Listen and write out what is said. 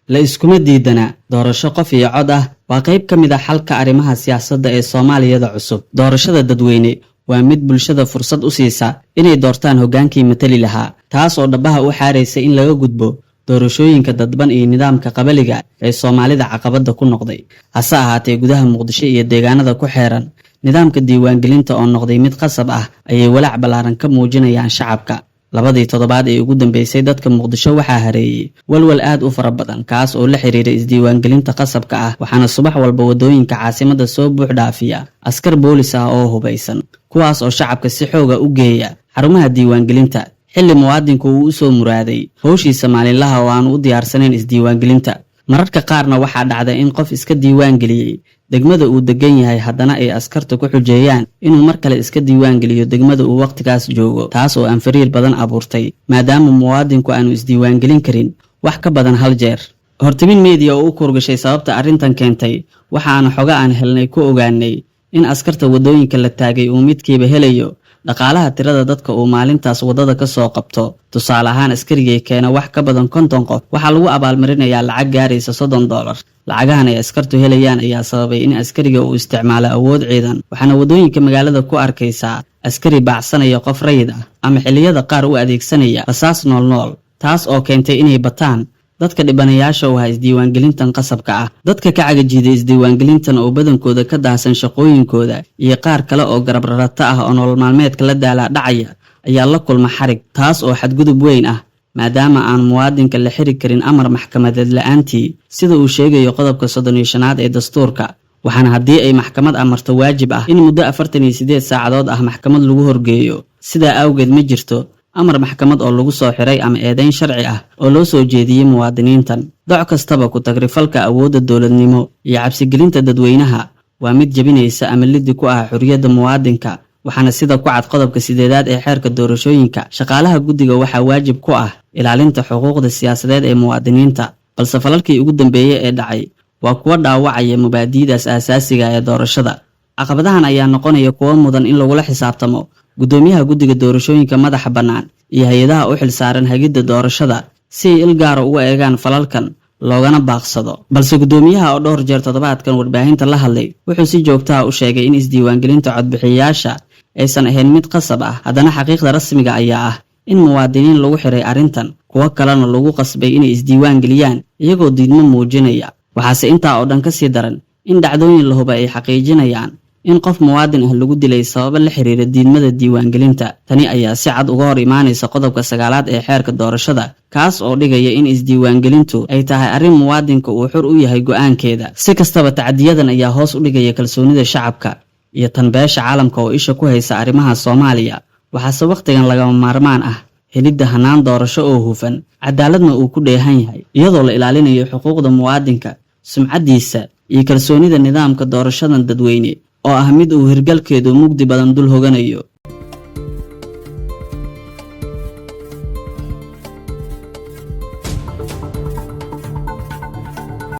La iskuma diidana doorasho qof iyo cod ah waa qayb ka mid ah xalka arrimaha siyaasadda ee Soomaaliyada cusub. Doorashada dadweyne waa mid bulshada fursad u siisa inay doortaan hoggaankii matali lahaa, taas oo dhabaha u xaaraysa in laga gudbo doorashooyinka dadban iyo nidaamka qabaliga ee Soomaalida caqabadda ku noqday. Hase ahaatee, gudaha Muqdisho iyo deegaanada ku xeeran, nidaamka diiwaangelinta oo noqday mid qasab ah ayay walaac ballaaran ka muujinayaan shacabka. 2dii toddobaad ee ugu dambeysay, dadka Muqdisho waxaa hareeyey walwal aad u fara badan, kaas oo la xiriira isdiiwaangelinta qasabka ah. Waxaana subax walba waddooyinka caasimadda soo buux dhaafiya askar boolis ah oo hubaysan, kuwaas oo shacabka si xooga u geeya xarumaha diiwaangelinta, xilli muwaadinku uu u soo muraaday howshiisa maalinlaha oo aanu u diyaarsanayn isdiiwaangelinta. Mararka qaarna waxaa dhacda in qof iska diiwaangeliyey degmada uu degan yahay, haddana ay askarta ku xujeeyaan inuu mar kale iska diiwaangeliyo degmada uu wakhtigaas joogo, taas oo aan fariir badan abuurtay, maadaama muwaadinku aanu isdiiwaangelin karin wax ka badan hal jeer. Hortimin Media oo u kuurgashay sababta arrintan keentay, waxaana xoga aan helnay ku ogaanay in askarta waddooyinka la taagay uu midkiiba helayo dhaqaalaha tirada dadka uu maalintaas waddada ka soo qabto. Tusaale ahaan, askarigii keena wax ka badan 50 qof waxaa lagu abaalmarinayaa lacag gaaraysa $30. Lacagahan ay askartu helayaan ayaa sababay in askariga uu isticmaalo awood ciidan, waxaana waddooyinka magaalada ku arkaysaa askari baacsanaya qof rayid ah ama xilliyada qaar u adeegsanaya rasaas noolnool, taas oo keentay inay bataan dadka dhibanayaasha u ahaa isdiiwaangelintan qasabka ah. Dadka ka cagajiiday isdiiwaangelintan oo badankooda ka daahsan shaqooyinkooda iyo qaar kale oo garab rarata ah oo nolol maalmeedka la daalaa dhacaya ayaa la kulma xarig, taas oo xadgudub weyn ah, maadaama aan muwaadinka la xiri karin amar maxkamadeed la-aantii, sida uu sheegayo qodobka 35aad ee dastuurka. Waxaana haddii ay maxkamad amarto waajib ah in muddo 48 saacadood ah maxkamad lagu horgeeyo. Sidaa awgeed, ma jirto amar maxkamad oo lagu soo xiray ama eedayn sharci ah oo loo soo jeediyey muwaadiniintan. Doc kastaba, ku tagrifalka awoodda dowladnimo iyo cabsigelinta dadweynaha waa mid jebinaysa ama liddi ku ah xorriyadda muwaadinka. Waxaana sida ku cad qodobka 8aad ee xeerka doorashooyinka, shaqaalaha guddiga waxaa waajib ku ah ilaalinta xuquuqda siyaasadeed ee muwaadiniinta. Balse falalkii ugu dambeeyey ee dhacay waa kuwo dhaawacaya mubaadi'daas aasaasiga ee doorashada. Caqabadahan ayaa noqonaya kuwo mudan in lagula xisaabtamo guddoomiyaha guddiga doorashooyinka madaxa bannaan iyo hay-adaha u xilsaaran hagidda doorashada, si ay il gaara uga eegaan falalkan loogana baaqsado. Balse guddoomiyaha oo dhowr jeer toddobaadkan warbaahinta la hadlay wuxuu si joogtaha u sheegay in isdiiwaangelinta codbixiyayaasha aysan ahayn mid qasab ah. Haddana xaqiiqda rasmiga ayaa ah in muwaadiniin lagu xiray arrintan, kuwo kalena lagu qasbay inay isdiiwaan geliyaan iyagoo diidmo muujinaya. Waxaase intaa oo dhan ka sii daran in dhacdooyin la huba ay xaqiijinayaan in qof muwaadin ah lagu dilay sababo la xiriira diidmada diiwaangelinta. Tani ayaa si cad uga hor imaanaysa qodobka 9aad ee xeerka doorashada, kaas oo dhigaya in isdiiwaangelintu ay tahay arrin muwaadinka uu xur u yahay go'aankeeda. Si kastaba, tacadiyadan ayaa hoos u dhigaya kalsoonida shacabka iyo tan beesha caalamka oo isha ku haysa arrimaha Soomaaliya. Waxaase wakhtigan lagama maarmaan ah helidda hanaan doorasho oo hufan, cadaaladna uu ku dheehan yahay, iyadoo la ilaalinayo xuquuqda muwaadinka, sumcaddiisa iyo kalsoonida nidaamka doorashadan dadweyne oo ah mid uu hirgalkeedu mugdi badan dul hoganayo.